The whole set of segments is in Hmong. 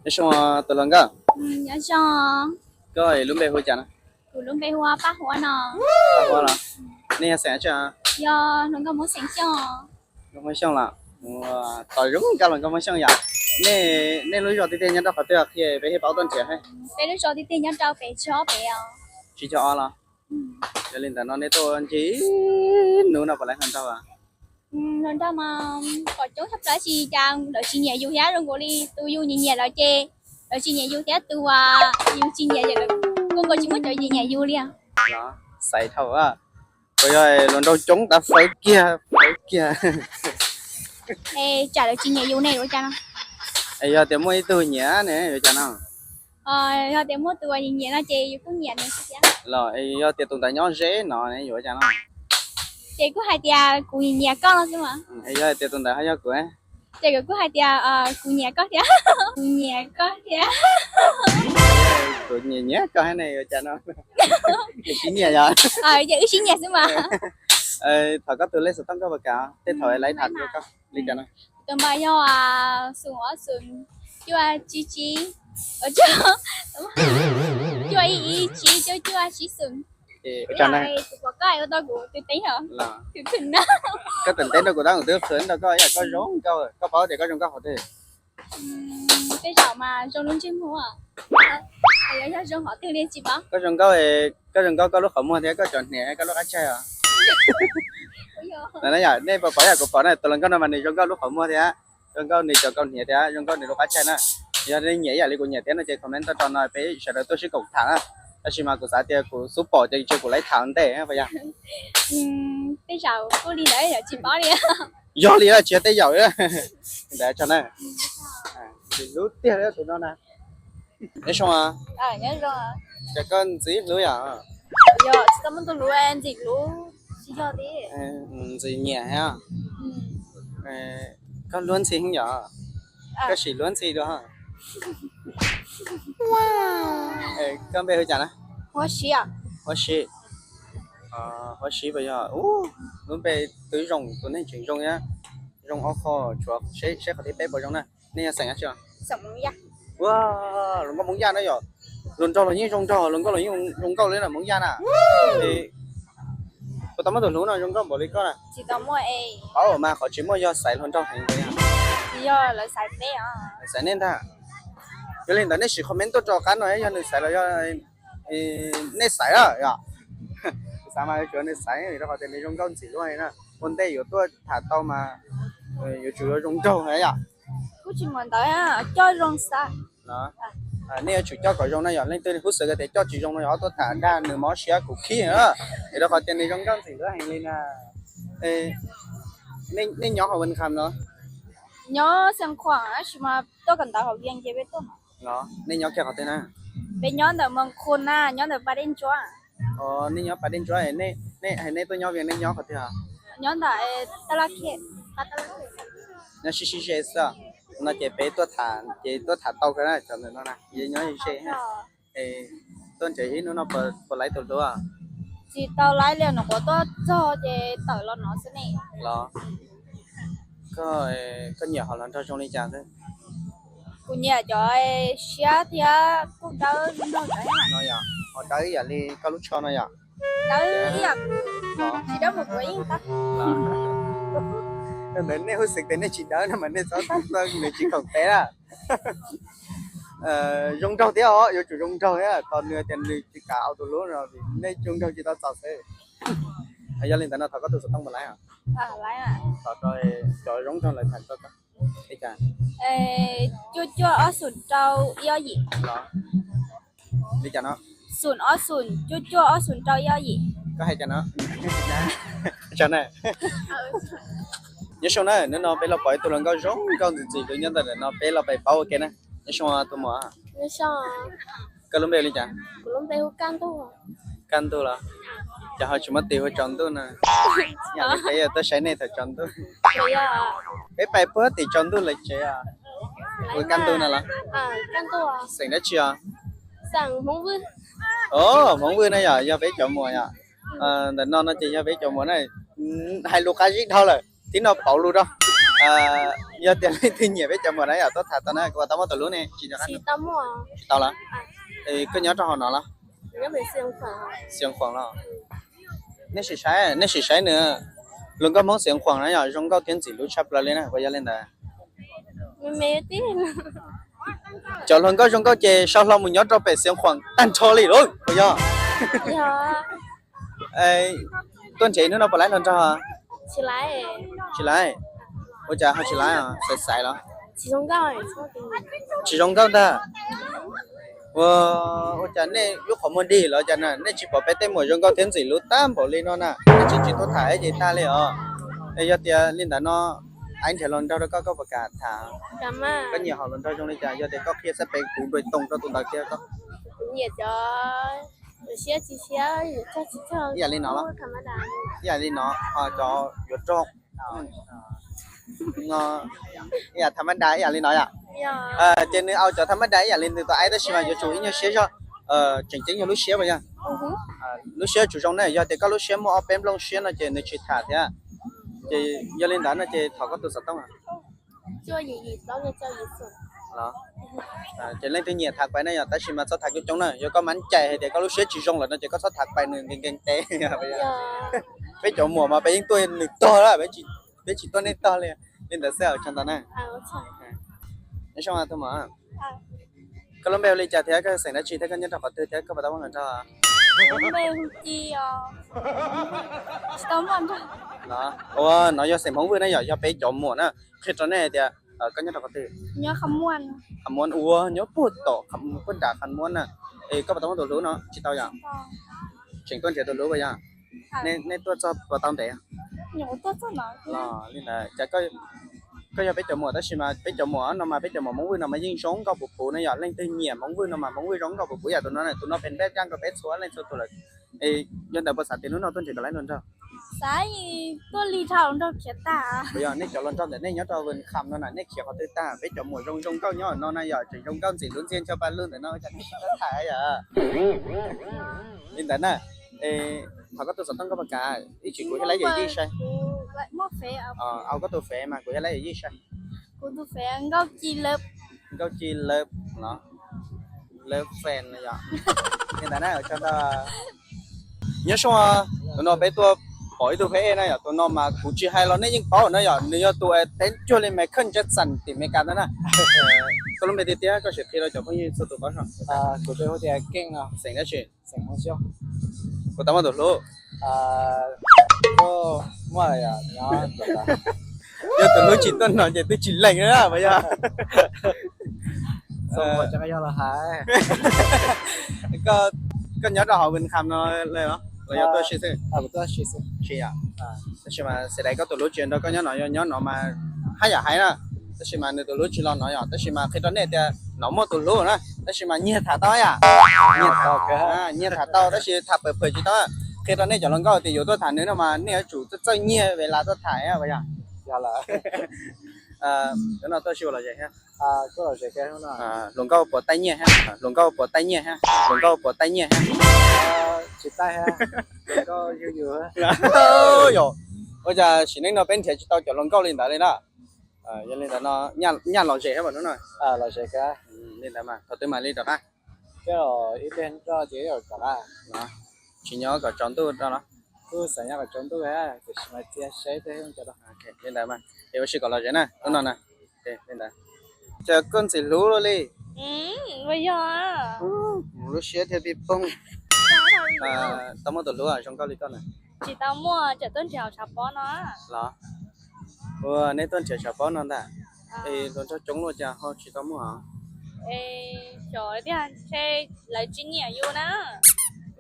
Nyob zoo tus hluas nkauj. Nyob zoo. Koj lub npe hu cas no? Kuv lub npe hu ua Paj Huab no. Paj Huab los? Nej yog xeem tsi? Yog hluas nkauj Hmoob xeem Xyooj. Nkauj Hmoob Xyooj los? Tos zoo nkauj los nkauj Hmoob Xyooj yom. Nej, nej lub zos tiag tiag nyob rau qhov twg qhia peb thiaj paub tuaj nrhiav thiab. Peb lub zos tiag tiag nyob rau pem tsib caug ob pem os. Tsib caug ob los? Yog li ntawd no nej tuaj ncig hnub no puas laib hluas nraug? Hluas nraug mas pom coob tshaj plaws, tab sis cas lawv tsis nyiam yus thiab, zoo nkaus li tus yus nyiam nyiam lawm ces lawv tsis nyiam yus thiab, tus uas yus tsis nyiam ces lawv kuj nkaus tsis muaj cov nyiam yus li. Los xaiv dhau, puas yog hluas nraug coob tas fawb kiag fawb kiag? Es tsam lawv tsis nyiam yus ne yuav ua cas no? Es yog tias muaj ib tug nyiam ne yuav ua cas no? Yog tias muaj tus uas nyiam nyiam no ces yus kuj nyiam nws thiab. Los es yog tias tus ntawd nyob ze no ne yuav ua cas no? Ces kuj hais tias kuv nyiam nyiam koj no xwb mas. Es yog tias tus ntawd ho yog kuv? Ces kuv kuj hais tias kuv nyiam koj thiab. Kuv nyiam koj thiab. Kuv nyiam nyiam koj thiab ne yuav ua cas no? Wb sib nyiam yog? Ces wb sib nyiam xwb mas. Thov koj tus lej xov tooj koj puas kam? Tej thaum lawv tham dua koj li cas no? Tus mas yog xoom ob xoom cuaj tsib tsib, cuaj ib ib tsib cuaj cuaj tsib xoom. Tus pom koj ua tau kuv tus teeb os. Tus thwm na. Koj tus teeb rau kuv tab kuv twb qhwv rau koj ib yam, koj zoo nkauj, koj paub tias koj zoo nkauj qhov twg? Tej zaum mas zoo lub ntsej muag. Yog zoo qhov twg li tsis paub. Koj zoo nkauj, koj zoo nkauj koj lub qhov muag thiab koj cov hniav koj lub qab tsaig os. Nej puas pom ib yam kuv pom na, tus hluas nkauj no mas nws zoo nkauj lub qhov muag thiab, zoo nkauj nws cov kaus hniav thiab zoo nkauj nws lub qab tsaig na. Yog nej nyiam ib yam li kuv nyiam thiab no ces comment tau rau no peb sawv daws tuaj sib koom tham na. Tab sis mas kuv xav tias kuv xub pom ces tsis kuv laib tham ntej puas yog? Tej zaum kuj li ntawd yom, tsis paub li. Yog li tsis yog tej zaum li. Ntawd tso na. Ntxim hlub tiag li tus no na. Nyob zoo. Ces koj ntxim hlub yom? Yog tsis tau muaj tus hlub ntxim hlub tsis yog li. Ntxim nyiam thiab. Koj luag ntxhi heev yom? Koj sim luag ntxhi dua. Koj npe hu cas na? Huab Siv. Huab Siv. Huab Siv puas yog? Lub npe twb zoo, tus neeg tseem zoo thiab. Zoo ob qho, tshuav seb qhov thib peb puas zoo na. Nej yog xeem dab tsi? Ua, hluas nkauj Hmoob Yaj na yom. Hluas nraug los yeej zoo nraug, hluas nkauj los yeej zoo nkauj li na Hmoob Yaj na. Puas tau muaj tus hlub no zoo nkauj npaum li koj na? Paub mas qhov tsis muaj yog xaiv hluas nraug heev. Xaiv nej ntag. Yog li ntawd nej sim comment tuaj rau qab no yog nws xaiv los yog nej xaiv yom. Xav mas yuav tsum nws xaiv rau qhov tias nws zoo nkauj ntxim hlub na. Ua ntej yuav tuaj tham tau mas yuav tsum yuav zoo nraug yom. Kuj tsis muaj ntawd, coj zoo xav. Nej yuav tsum coj kom zoo na yom, leej twg hub xwm tias coj tsis zoo no yog tuaj tham dag nws mob siab kuv khib na. Es rau qhov tias nws zoo nkauj ntxim hlub heev li na. Nej nyob hauv Vân Kham no? Nyob Xeev Khuam tab sis mas tuaj kawm ntawv hauv Vias ces peb tuaj. Nej nyob kiag qhov twg na? Peb nyob ntawm Moos Khun na, nyob ntawm Pas Dej Ntsuab. Nej nyob Pas Dej Ntsuab, nej tuaj nyob Vias nej nyob qhov twg? Nyob ntawm Tab Laj Khej. Nyob sib sib ze xwb. No ces peb tuaj tham, ces tuaj tham tau kawg na, cov ntawm no na, nyob ze. Tuaj nrhiav ib hnub no puas laib tus hlub? Tsis tau laib li, nws kuv tuaj txog ces tawm los no xwb ne. Los, koj nyiam hom hluas nraug zoo li cas xwb? Kuv nyiam cov siab thiab kuj dawb nrog cov no yom, ho dawb ib yam li koj lub tsho no yom. Dawb ib yam kuv, tsis dawb mus kuv yeej tab. Ntawd nej hub xeev tias nej tsis dawb no mas nej txhob tab, nws tsis khoom peb na. Zoo nraug thiab os, yuav tsum zoo nraug thiab, tos nws tias nws tsis kam ua tus hlub no, nej zoo nraug tsis tau txaus xwb. Yog li ntawd no thov koj tus xov tooj puas laib? Thov rau cov zoo nraug lawv tham rau koj. Cuaj cuaj ob xoom rau ib ob yim. Li cas no? Xoom ob xoom cuaj cuaj ob xoom rau ib ob yim. Koj hais cas no? Nyob zoo na, hnub no peb los pom ib tug hluas nkauj zoo nkauj ntxim ntxim hlub nyob ntawm no, peb los pais paub ua ke na. Nyob zoo tus muam. Koj lub npe li cas? Kuv lub npe hu Kaj Ntug. Kaj Ntug los? Cas ho tsis muab tis hu Tsaus Ntuj no? Yam li peb yuav tuaj saib nej thaum tsaus ntuj. Peb pais puag tim tsaus ntuj lawv tsev os. Hu Kaj Ntug no los? Xeem dab tsi os? Os, Hmoob Vwj na yom, yog peb cov muam yom. Ntawm no no ces yog peb cov muam na. Hais lus qab zib dhau lawm, thib no pauv lus rau. Yog tias leej twg nyiam peb cov muam na yom, tuaj tham tau na, kuv tau muab tus hlub ne, tsis tau los? Koj nyob rau hauv no los? Xeev Khuam los? Nej sim saib, nej sim saib nws, hluas nkauj Hmoob Xeev Khuam na yom, zoo nkauj thiab ntxim hlub tshaj plaws li na, puas yog li ntawd? Cov hluas nkauj zoo nkauj ces sau hlo mus nyob rau pem Xeev Khuam tag nrho li lauj, puas yog? Tuaj nrhiav hnub no puas laib hluas nraug? Tsis laib. Ua cas ho tsis laib, xaiv xaiv los? Tsis zoo nkauj ntag. Ua, ua cas nej lub qhov muag dig los cas na, nej tsis pom peb tej muam zoo nkauj thiab ntxim hlub tag npaum li no na, nej tsis tsis tuaj tham ces tag li os. Es yog tias li ntawd no, ai nrhiav hluas nraug rau koj, koj puas kam tham? Koj nyiam hom hluas nraug zoo li cas? Yog tias koj qhia xab pem kuv nrog too rau tus ntawd kiag koj. Ib yam li no, ib yam li no, cov yuav rooj. Ib yam tham mab da ib yam li no yom. Ces nws au cov tham mab da ib yam li nws tus aib tab sis mas yuav tsum ib nyuag siab zog, tseem ceeb yog lub siab puas yog? Lub siab tsum zoo na, yog tias koj lub siab muaj ob peb nplooj siab no ces nws tsis tham thiab. Ces yog li ntawd no ces thov koj tus xov tooj. Ces leej twg nyiam tham pais na yom, tab sis mas txhob tham coob coob na, yog koj mab cai hais tias koj lub siab tsis zoo lawm no ces koj txhob tham pais nws nkees nkees tes. Peb cov muam mas peb yeej tuaj nws tog lawm, peb tsis tuaj nej tog li. Li ntawd xwb, ua tsaug ntau na. Nyob zoo tus muam, koj lub npe hu li cas thiab koj xeem dab tsi thiab koj nyob rau qhov twg thiab koj puas tau muaj hluas nraug? Ua, no yog xeem Hmoob Vwj na yom, yog peb cov muam na. Qhia rau nej tias koj nyob rau qhov twg? Qhov Muab ua nyob puag tom, puag nram Qhov Muab na. Es koj puas tau muaj tus hlub no? Tsis tau yom? Tseem tuaj nrhiav tus hlub puas yog? Nej tuaj txog puas tau ntev? Li ntawd ces koj yog peb cov muam tab sis mas peb cov muam no mas peb cov muam Hmoob Vwj no mas yeej zoo nkauj puv puv na yom, leej twg nyiam Hmoob Vwj no mas Hmoob Vwj zoo nkauj puv puv yam tus no, tus no pheej npaj npaj rau peb txhua leej txhua tus lawm. Yog ntawd puas xav tias hnub no tuaj nrhiav kom laib hluas nraug? Xav, tuaj lig dhau nraug khiav tag. Puas yog nej cov hluas nraug ntawm nej nyob rau Vwm Kham no na nej khiav qhov twg tag? Peb cov muam zoo zoo nkauj nyob no na yom, tseem zoo nkauj ntxim hlub ntxia ncho pa lug ntawm no ua cas nej tsis tuaj tham yom? Li ntawd na, thov koj tus xov tooj koj puas kam, ib tsam kuv thiaj laib yawm yij sai. Au koj tus fev mas kuv thiaj laib yawm yij sai. Nkauj Ci Lawv no, Lawv Fan no yom. Li ntawd na, nyob zoo, tus no peb tuaj pom ib tug phab ej na yom, tus no mas kuv tsis hais los nej yeej paub na yom, nws yog tus peb cuag li Michael Jackson tim Meskas ntawd na. Koj lub npe tiag tiag koj sim qhia rau cov phooj ywg txhua tus paub. Kuv hu tias Keej no. Xeem dab tsi? Kuv tau muaj tus hlub. Yog tus hlub tsis tuaj no ces twb tsis lees na puas yog? Koj nyob rau hauv Vwm Kham no los yog tuaj ua si xwb? Tab sis mas xav tias koj tus hlub tsis nrog koj nyob no, yog nyob no mas haj yam hais na. Tab sis mas nws tus hlub tsis los no yom, tab sis mas qhia rau nej tias no muaj tus hlub na, tab sis mas nyiag tham tau yom. Nyiag tham tau tab sis tham pawm pawm tsis tau. Qhia rau nej cov hluas nkauj tias yuav tuaj tham nws no mas nej yuav tsum txawj nyiag ve las tuaj tham puas yog? Hnub no tuaj ua si los ze thiab? Hluas nkauj puas taij nyiaj thiab? Hluas nkauj puas taij nyiaj thiab? Hluas nkauj puas taij nyiaj thiab? Yog, ua cas sim neej no peb nrhiav tsis tau cov hluas nkauj li ntawd li na. Yog li ntawd no, nyaj los ze thiab hnub no? Los ze. Li ntawd mas thaum twg mam li rov qab? Tsis nyob kom tsaus ntuj no los? Li ntawd mas es ua si kom los ze na hnub no na. Li ntawd, cas koj ntxim hlub luaj li. Lub siab thiaj pib poob. Tau muaj tus hlub zoo nkauj li koj na? Tsis tau muaj, tseem tuaj nrhiav tshav pob no. Los, ua nej tuaj nrhiav tshav pob no ntag. Es hluas nraug coob luaj cas ho tsis tau muaj? Lawv tsis nyiam yus na.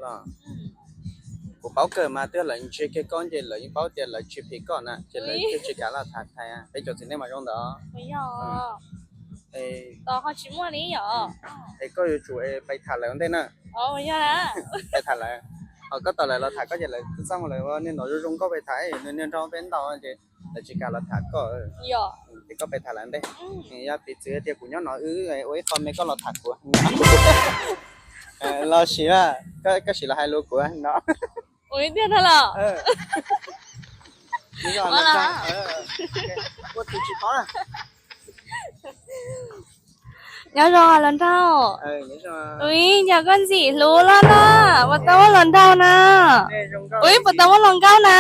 Los, kuv paub kawg mas twb lawv ntsia kiag koj ces lawv yeej paub tias lawv tsis phim koj na ces lawv thiaj tsis kam los tham. Peb cov txiv neej mas zoo ntawd. Es koj yuav tsum pais tham lawv ua ntej na. Pais tham lawv, ho koj tos lawv los tham koj ces lawv txaj muag lawv ua niag no zoo zoo nkauj pais tham nws niag nrog peb ntau ces lawv tsis kam los tham koj. Es koj pais tham lawv ua ntej. Yog piv txwv tias kuv nyob no wb ua ib qho me koj los tham kuv. Los sim, koj sim los hais lus kuv no. Nyob zoo hluas nraug. Ui, yog koj ntxim hlub loj na, puas tau muaj hluas nraug na? Ui, puas tau muaj hluas nkauj na?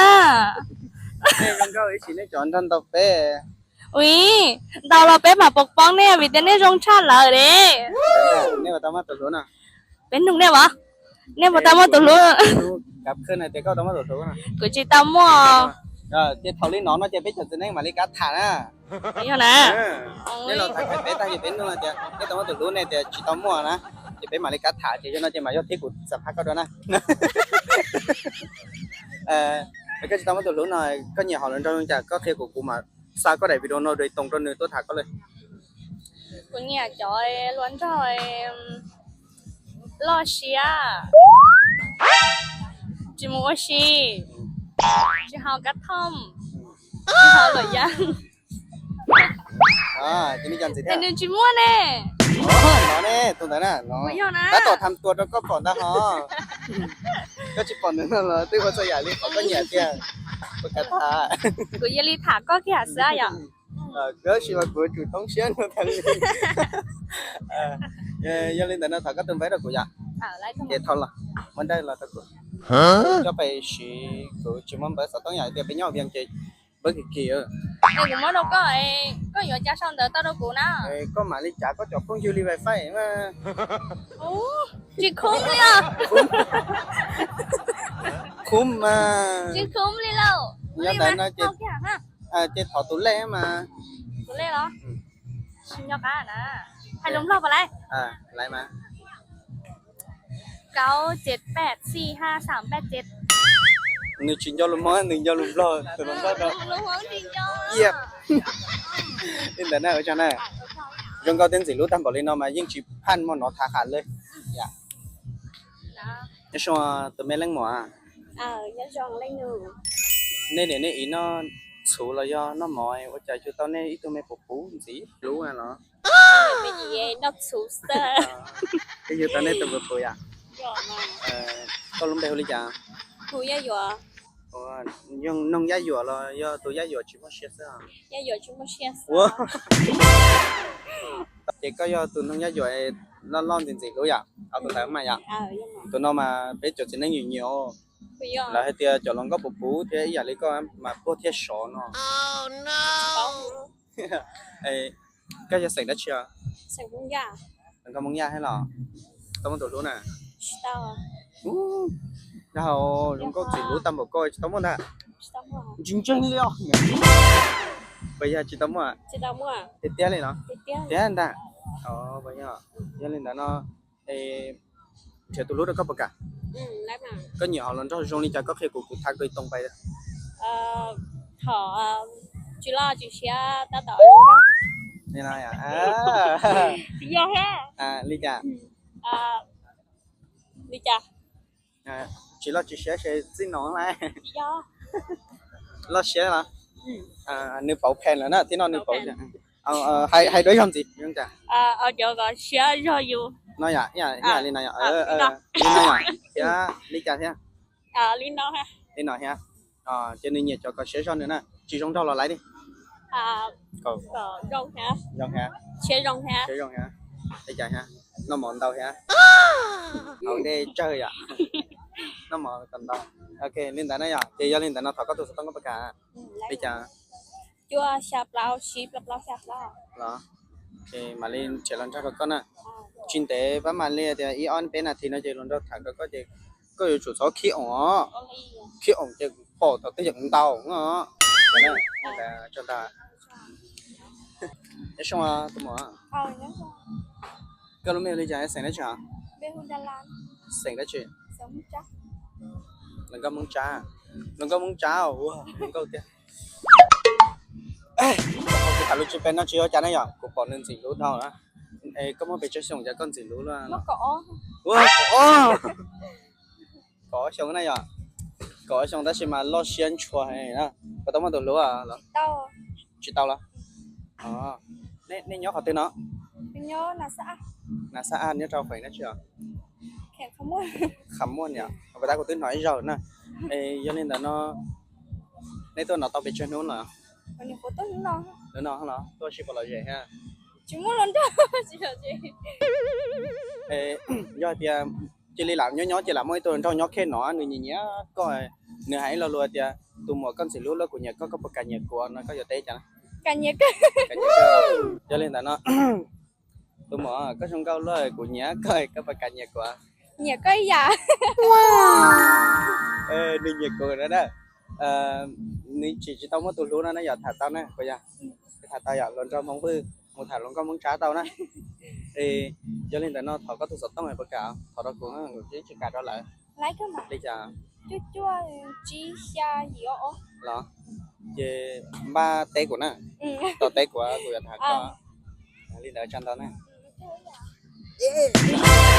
Ui, ntaus los peb mam poob poob nej vim tias nej zoo tshaj lawm de. Peb nug nej as, nej puas tau muaj tus hlub? Kuv tsis tau muaj. Ces thaum li no no ces peb cov txiv neej mam li kav tham na. Yog na. Nej los tham peb tag ces peb nug tias nej tau muaj tus hlub, nej tias tsis tau muaj na, ces peb mam li kav tham ces yog no ces mam yog thiab kuv xam phaj koj dua na. Koj tsis tau muaj tus hlub no, koj nyiam hom hluas nraug zoo cas koj qhia kuv, kuv mam xa koj daim video no rau toos rau nws tuaj tham koj li. Kuv nyiam cov hluas nraug loj siab, tsis mus ua si, tsis haus kab thooj, tsis haus luam yas. Ces nws tsis muaj ne. Tus ntawd na, tab tom tham tuas rau koj pom ntag hos. Koj tsis pom nws no los twb ua txhua yam li qhov koj nyiam tiag. Kuv cia li tham koj kiag xwb yom. Tab sis mas kuv tsum toob siab no tas li. Yog li ntawd no thov koj tus npawb rau kuv yom. Ces thov los muab npawb los rau kuv. Koj pais siv, kuv tsis muaj npawb xov tooj yom, tias peb nyob Vias ces npawb kis kis. Kuv muab rau koj, koj yuav cas sau ntawv tau rau kuv na. Koj mam li cav koj cov phooj ywg li wifi mas. Tsis khum li os. Khum mas. Tsis khum li lauj. Yog ntawd no ces, ces thov tus lej mas. Tus lej los? Tsis nco qab na. Hais lus Nplog puas laiv? Laiv mas. Kauv tsev paj xij haj xam paj tsev. Nws tsis nco lus Hmoob, nws nco lus Nplog, tus hluas nkauj no. Li ntawd na, ua tsaug na. Zoo nkauj thiab ntxim hlub tag npaum li no mas yeej tsis phaj muaj nov thav qham li. Nyob zoo tus me leej muam. Nej niam nej txiv noj txhuv los yog noj mov ua cas tsis tau nej ib tug me puv puv ntxim hlub los? Noj txhuv xwb. Twb yug tau nej tus puv puv yom? Koj lub npe hu li cas? Yog noog Yaj Yuam los yog tus Yaj Yuam tsis muaj sia xwb? Ces koj yog tus noog Yaj Yuam loj loj ntxim ntxim hlub yom? Tus ntawd mas yom? Tus no mas peb cov txiv neej nyiam nyiam. Lawv hais tias cov hluas nkauj puv puv thiab ib yam li koj mas puag thiab sov no. Koj yog xeem dab tsi? Hluas nkauj Hmoob Yaj thiab los? Tau muaj tus hlub na? Ub, zoo nkauj ntxim hlub tag npaum koj tsis tau muaj ntag. Ntseeg ntseeg li os. Puas yog tsis tau muaj? Tiag tiag li no? Tiag ntag. Yog li ntawd no, nrhiav tus hlub rau koj puas kam? Koj nyiam hom hluas nraug zoo li cas koj qhia kuv, kuv thav koj ib too pais. Tsis loj tsis siab tab tom zoo nkauj. Li cas? Li cas? Tsis loj tsis siab ces txij no laj. Loj siab los? Nws pauv phees lawm na, tib no nws pauv. Hais dua ib zaug ntxiv. Cov kom siab zog yus. No yom, li no yom, li no yom, thiab li cas thiab? Li no thiab. Ces nws nyiam cov kom siab zog nws na, tsis zoo nraug los laiv li. Zoo thiab. Siab zoo thiab. Li cas thiab? Noj mov ntau thiab. Haus dej tsawg yom? Noj mov kom ntau. Ok, li ntawd na yom, ces yog li ntawd no thov koj tus xov tooj koj puas kam? Li cas? Los, ces mam li nrhiav hluas nraug rau koj na. Tsis ntev pab mam li tias ib ob peb nas this no ces hluas nraug tham rau koj ces koj yuav tsum txhob khib oom os. Khib oom ces pom thaum twg yeej ntaus no. Nyob zoo tus muam, koj lub npe hu li cas, xeem dab tsi os? Xeem dab tsi? Hluas nkauj Hmoob Tsab. Hluas nkauj Hmoob Tsab, ua hluas nkauj tiag. Kuv tham lus tsis pes no tsis ua cas na yom, kuv pom nws ntxim hlub dhau na. Koj muaj pes tsawg xyoo cas koj ntxim hlub luaj? Ua, kaum ob, kaum ob xyoo na yom. Kaum ob xyoo tab sis mas loj siab ntshua heev na. Puas tau muaj tus hlub los? Tsis tau los? Nej nyob qhov twg no? Nas Xab Aj nyob rau feem dab tsi os? Kham Muaj niam, puas tab kuv twb hnov ib zaug na. Yog li ntawd no, nej tuaj no tau pes tsawg hnub lawm? Hnub no los tuaj sib pom lom zem thiab. Yog hais tias cia li lam nyob nyob ces lam muaj ib tug hluas nraug nyob khej no nws nyiam nyiam koj, nws hais ib lo lus tias tus muam koj ntxim hlub luaj kuv nyiam koj, koj puas kam nyiam kuv no, koj yuav teb cas? Yog li ntawd no tus muam koj zoo nkauj luaj kuv nyiam koj, koj puas kam nyiam kuv? Nyiam koj ib yam. Nws nyiam kuv na. Nws tseem tsis tau muaj tus hlub no ne, yog tham tau na puas yog? Tham tau yom, hluas nraug Hmoob Vwj mus tham hluas nkauj Hmoob Tsab tau na. Yog li ntawd no thov koj tus xov tooj puas kam, thov rau kuv, kuv tsis kam rau lawv. Li cas? Los ces npaj teb kuv na, tos teb kuv, kuv yuav tham koj. Li ntawd tsa ntau na.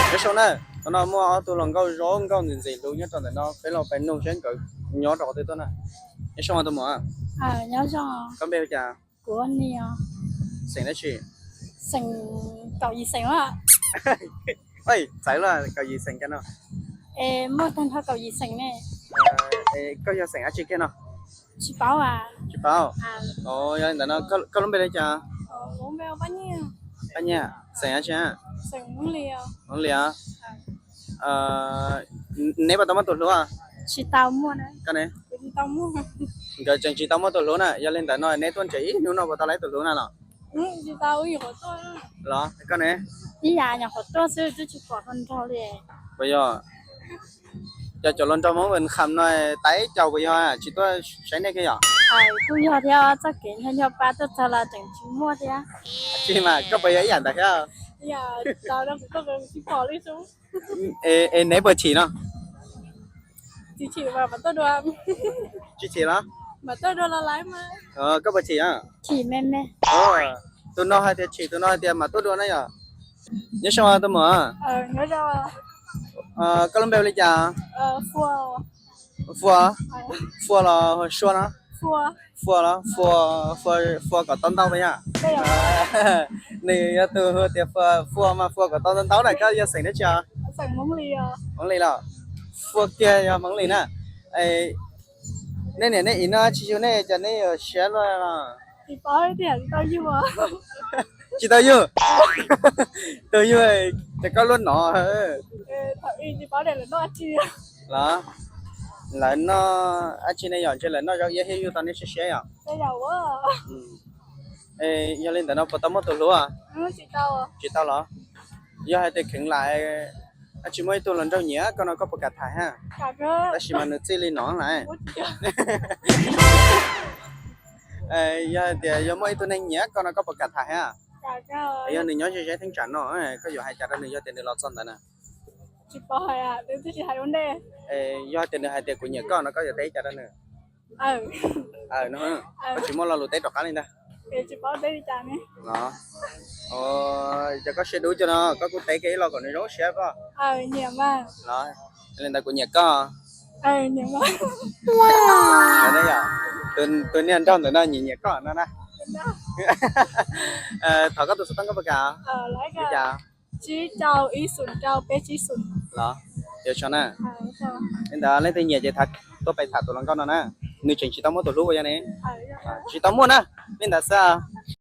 Nyob zoo na, tam no muaj ob tug hluas nkauj zoo nkauj ntxim ntxim hlub nyob rau ntawm no, peb los pais nug seb nkawd nyob rau qhov twg tuaj na. Nyob zoo tus muam. Koj npe hu cas? Xeem dab tsi? Xeem Kaum Yim xeem. Txawv luaj, Kaum Yim xeem cas no? Muaj tag nrho Kaum Yim xeem ne. Koj yog xeem dab tsi kiag no? Tsis paub. Tsis paub. Yog li ntawd no koj lub npe li cas? Paj Nyiaj. Xeem dab tsi? Hmoob Lis. Neb puas tau muaj tus hlub? Tsis tau muaj. Koj ne? Nkawd tseem tsis tau muaj tus hlub na, yog li ntawd no neb tuaj ntsib ib hnub no puas tau lawv tus hlub na los? Los koj ne? Ib yam nyuam qhuav tuaj xwb twb tsis pom hluas nraug li. Puas yog? Cov cov hluas nraug Hmoob Ves Kham no tau ib caug puas yog tsis tuaj saib nej kiag yom? Kuj yog thiab, txoj kev nyob nyob pab tuaj txog los tseem tsis muaj thiab. Tsis mas koj puas yog ib yam ntawd thiab? Es neb puas chim no? Tsis chim los? Koj puas chim? Tus no hais tias chim, tus no hais tias mam tuaj dua na yom. Nyob zoo tus muam. Koj lub npe hu li cas? Fua. Fua los Sua no? Fua los Fua, Fua kom tau ntau puas yog? Nws yog tus hu tias Fua, Fua mas Fua kom tau ntau ntau na. Koj yog xeem dab tsi os? Hmoob Lis los? Fua kiag yog Hmoob Lis na. Nej niam nej txiv no tsis yug nej ces nej yuav siab luaj los? Tsis tau yug. Tus yug ces koj luaj no. Los lawv noj dab tsi ne yom? Ntshe lawv noj zaub iab thiab yug tau nej siab siab yom. Yog li ntawd no puas tau muaj tus hlub? Tsis tau los? Yog hais tias kheev lam, tsis muaj ib tug hluas nraug nyiam koj no koj puas kam tham thiab? Tab sis mas nws txij li no lawm. Yog hais tias yog muaj ib tug neeg nyiam koj no koj puas kam tham thiab? Yog nws nyob ze ze theeb tsam no, koj yuav hais cas rau nws yog tias nws los txog ntawd na? Yog tias nws hais tias kuv nyiam koj no koj yuav teb cas rau nws? Koj tsis muaj lo lus teb rov qab li ntag. Los, ces koj siab dub cuag no koj kuj teb kiag ib lo kom nws zoo siab koj. Los, li ntawd kuv nyiam koj. Tus niag nraug ntawm no nyiam nyiam koj no na. Thov koj tus xov tooj koj puas kam? Li cas? Los, yuav tso na. Li ntawd leej twg nyiam ces tuaj pais tham tus hluas nkauj no na. Nws tseem tsis tau muaj tus hlub puas yog ne? Tsis tau muaj na. Li ntawd xwb.